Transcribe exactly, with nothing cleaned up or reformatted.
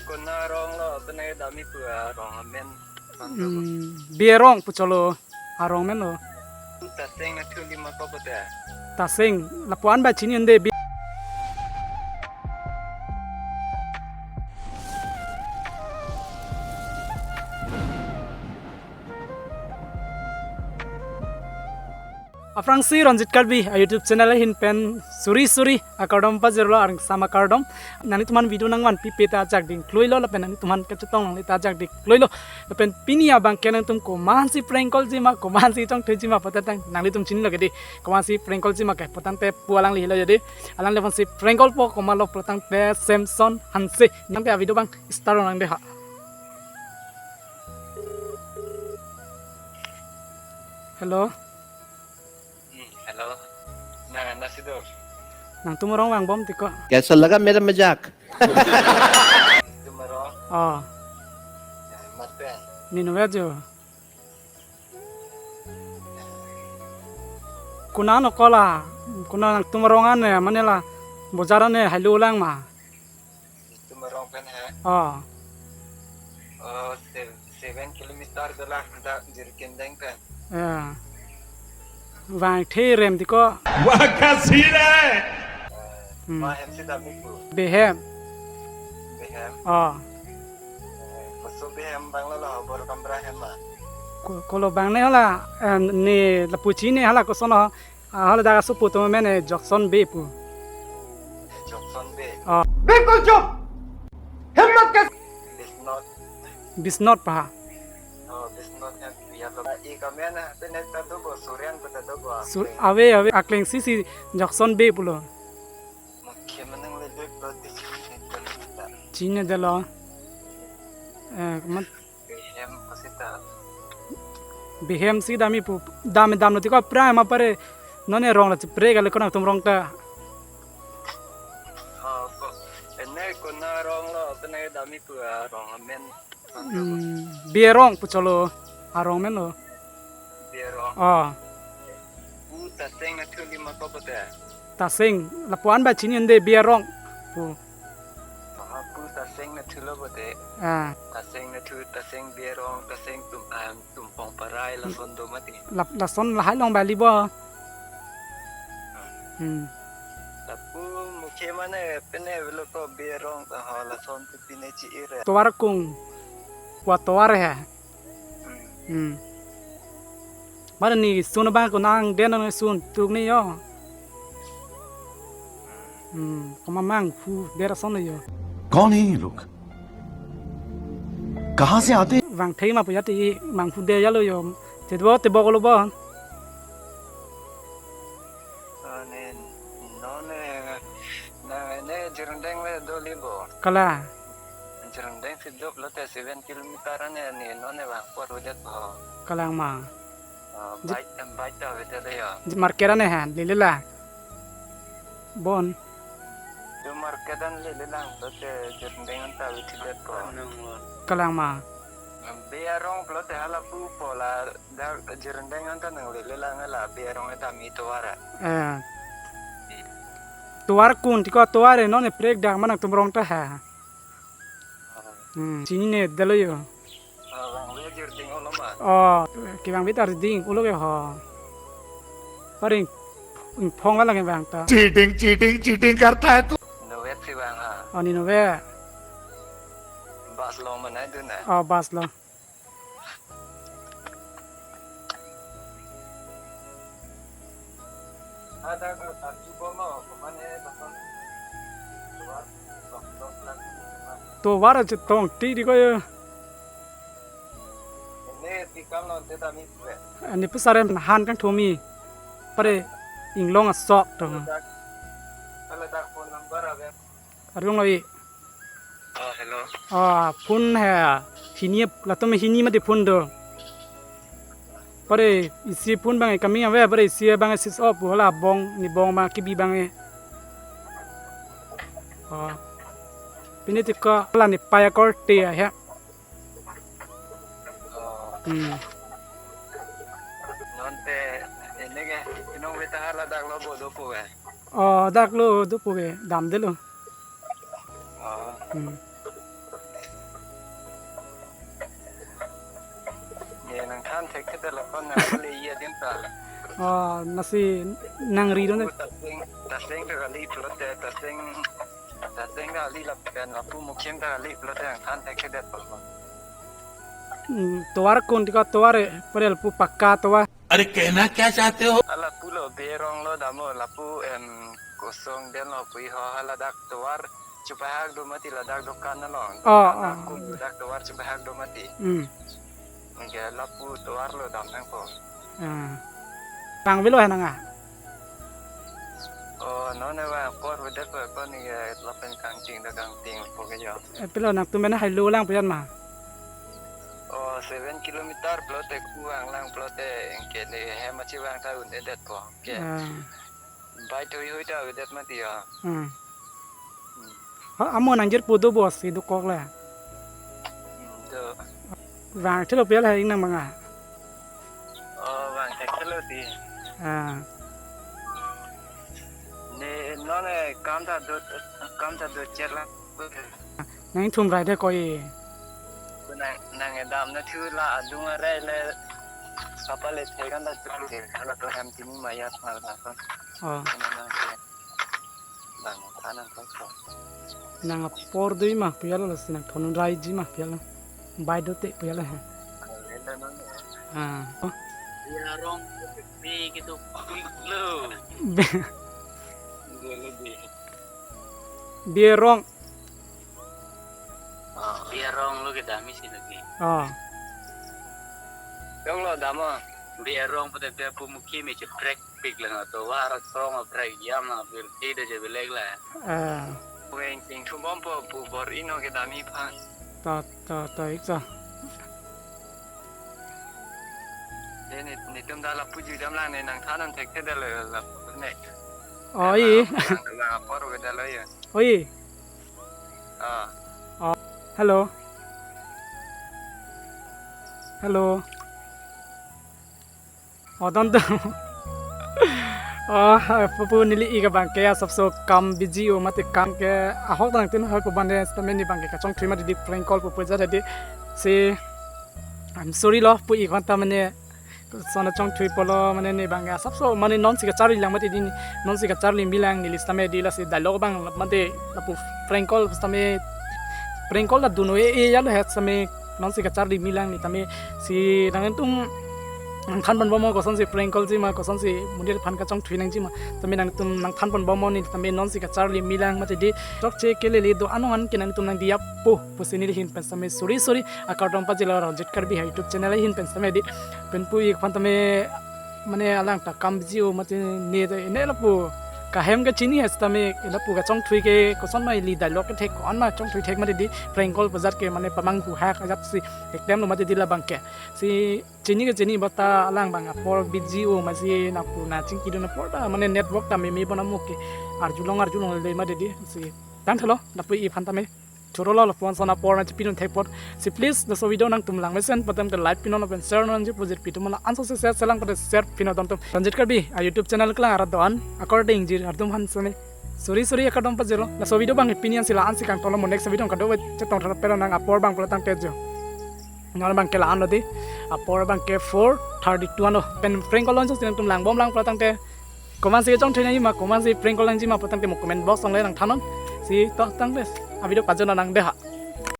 Kona rong lo, penai dami pu arong amen. Hmm, Berong pu cholo arong amen lo. Taseng na thuli ma ko pote. Taseng, lapu-an ba chini unde bi. Aphrangsi Ranjit Karbi a YouTube channel ahin pen suri suri akardom pajirlo, aringsam akardom. Nanglitumphan video nangvanpipe ta ajak ding kloilo, lapen nanglitumphan kachetong nangle ta ajak ding kloilo. Lapen pini abang ke nangtum komansi prank call jima, komansi chongthe jima putangte nanglitum chinilo ke dei. Komansi prank call jima ke putangte pu alanglilo ya dei. Alangliphansi prank call po, komatlo putangte Samson Hanse. Nangte a video abang start nang dei ha. Hello. Hmm, hello. Nang anna si do? Nangtum arong vangbom tiko. कैसा लगा मेरा मजाक? Nangtum arong? Oh. Ya, mat pen? Nino vejo. Kona no kola? Kona nangtum arong ane, mane la bojar ane hailu lang ma? Nangtum arong pen he? Oh. Oh, se-, seven kilometer dola da Jirikindeng pen. Ya. Vangthe rem tiko. Wah, kasih deh. Eh, Hmm. Ma hem si dami pu? Behem. Behem? Oh. Eh, koso Behem abang lo, lo Bor Kamra hem ma? Ko-, kolo abang ne hala, eh, ne lapu chini hala koson lo. Ah, hala dak asopo atum amen, eh, Jokson Bey pu. Jokson Bey. Oh. बिल्कुल चुप! हिम्मत कैसे? Bisnot. Bisnot pa? Oh, Bisnot ya, ya lo. I kamen, eh, pen ta do bo, Suryan ko ta do bo. Sur-, ave, ave, akleng si si Jokson Bey pulo. Mukhe manang le dek do di chine delo. Chine delo. Eh, mat Behem ko sita. Behem si dami pu, dam damlo tiko prai ma pare. Nonne rong la chipre kali ko nangtum arong ta. Oh, ko. Ene kona rong lo, penai dami pu arong amen. Hmm, Berong pu cholo arong amen lo. Berong. Oh. Pu Taseng na thuli ma ko pote. Taseng, lapu-an ba chini unde Berong pu. Aha, pu Taseng na thulo pote. Ah. Taseng na thu, Taseng Berong, Taseng tum, ah, Tumpong Parai, lason do mati. Lap-, lason lahai long bali bo. Hmm. Lapu mukhe mane pene velo ko Berong ta ho, lason tu pine chi ire. Tovar kung. Wa tovar he. Hmm. Mane ne sun abang ko nang den ne sun tuk ne yo. Hmm, koma manghu der ason yo. कौन है ये लोग? कहाँ से आते हैं? Vangthe ma pu ya te manghu der ya lo yo. Te bo, te bo ko lo bo. Ah, ne, nonne, na, ne Jirikindeng le doli bo. Kalang. Jirikindeng si doplo te seven kilometer ane, ne nonne vang por udet bo. Kalang ma. Ah, Ji- bike, em, bike ta vete le ya. Ji market ane ha, lele la. Bon. Tu market an lele lang, to te Jirikindeng anta vete det bo. Kalang ma. Be arong pulote hala pu po la, dak Jirikindeng anta nanglele lang la, Be arong eta mi tovar a. Eh. Tovar kun tiko tovar e, nonne prek dak ma nangtum arong ta ha. Hmm, chini ne delo yo. Ah, vangve Jirikindeng olo ma. Oh, kevangve ta Jirikindeng olo ke ho. Paring, ingphong wala kevang ta. Cheating, cheating, cheating करता है तू। Nove si vang ha. Oh, nino ve. Bus lo ma nai dun na. Oh, bus lo. Tovar chetong ti di ko yo. Ani pusare han kangthumi. Pare inglong asok to. Arung lo i. Oh, hello. Ah, phone he. Hini latum hini mati phone do. Pare isi phone bang kami ave, pare isi bang switch off hala bong, ne bong ma kibi bang e. Oh. Pini tiko la ne paya korte he. Oh. Hmm. Nonte, ini ke, inong beta hala dak lo bo dopo ke. Oh, dak lo dopo ke, damde lo. Oh. Hmm. Thekthedetlo, kon nang le iya din ta. Oh, lasi nangri do ne. Taseng, taseng ta kali pulote, taseng, taseng ta kali lapen lapu mukhim ta kali pulote nangthan thekthedetlo. Hmm, tovar konti ko tovar e, padahal pu pakka tovar. अरे कहना क्या चाहते हो? Ala pulo Berong lo damo, lapu em kosong den lo pu iho, haladak tovar chepahak do mati, ladak dokan along. Oh, dokan oh, akung oh. Ladak tovar chepahak do mati. Hmm. Nge lapu tovar lo dam nangpo. Ah. Kangvelo henang a? Oh, non ne vang apor avedet po, ko neli lapen kangting da kangting po ke jo. Eh, pilo nangtum mena hai lo lang pian ma? Oh, seven kilometer pulote ku vang lang pulote, anke ne hem achi vang ta un-edet po. Ke. Ah. Bai thui hui ta avedet mati ya. Hmm. Hmm. Ha, amo nangjirpo do bos, si dokok la. Hmm, do. Vang thelo pial hai nang manga. Oh, vang thek thelo ti. Ah. Ne, non ne kam ta do, kam ta do cher la. Nangthum rai de koi. Nang, nang edam na thu la adung arai le. Kapa le thekan ta chol ke, hala to hem timi maya thar la to. Oh. Nang, nang, nang. Bang, kanan kau kau. Nang apor dui ma pial lo, si nangthon rai ji ma pial lo. Bai do te pial lo ha. Lenda nang. Ah. Oh. Dia rong, pi gitu, klik lo. Be- Dia lebih. Berong. Ah, Berong lo kedam isi lagi. Oh. Dong lo damo. Berong pada dia pu mukhim e cheprek pik lang ato, war krong aprek jam la, bir ti da je belek la. Ah. Weng ting thum bompo pu bor-i no kedam iphan. To, to, to, ik to. Dei ne, netum ta lapu jui dam lang ne, nangthan non thekthedetlo lapu ne. Oi. Nang, nang apor ke dalo ya. Oi. Ah. Oh. Hello. Hello. Oh, don don. Oh, pupu neli ik abang ke asapso kam busy o mate kam ke ahok dang tin hoi pu bande sitame ne bang ke kachongthui mati di prank call pupu ja di. Si, I'm sorry lo, pu ik hon ta mane son chongthui pulo mane ne bang ke asapso mane non si kacharli lang mati di, non si kacharli mi lang neli sitame di, lasi dialogue bang mate lapu prank call sitame prank call ta dun o e e ya lo het sitame non si kacharli mi lang ni tame si nangtum nangthan pon bom mo kosonsi prank call ji ma, kosonsi monit aphan kachongthui nangji ma. Tame nangtum nangthan pon bom mo ni tame non si kacharli mi lang mati di chokche kelele do anong an ke nangtum nangdiya po pusi neli ahin pen sitame sorry sorry akardom pajirlo Ranjit Karbi ha YouTube channel ahin pen sitame di pen pu ik aphan tame mane alang ta kam busy o mate ne ta ne lapu kahem kachini ha sitame lapu kachongthui ke koson ma ili dialogue ke thek ko-an ma chongthui thek mati di prank call pajat ke mane pamanghu hak ajat si ekdam lo mati di labang ke. Si chini kachini bata alang bang apor busy o masi lapu nangchingki dun apor ta mane network ta meme pon amo ke arjulong arjulong le mati di si tangthelo lapu ik aphan tame. Choro lo lapu-an son apor nangchipi dun thek apot. Si please laso video nangtum langmesen pu tangte like pinon lapen share non ji pu jirpi atum la anso se share selang pute share pinon dam tum. Ranjit Karbi a YouTube channel kelang arat do-an akardeng ji atum aphan sitame sorry sorry akardom pajirlo. Laso video bang pini ansi la-an si kangtonlo, mo next video kado chetong thar pero nang apor bang pulo tangte jo. Non bang ke la-an lo di. Apor bang ke four thirty-two an lo. Pen prank call lonjong si nangtum lang bom lang pulo tangte. Komansi kachongthui nangji ma, komansi prank call nangji ma pu tangte mo comment box along le nangthan non. Si to tangte a video pajirlo nang de ha.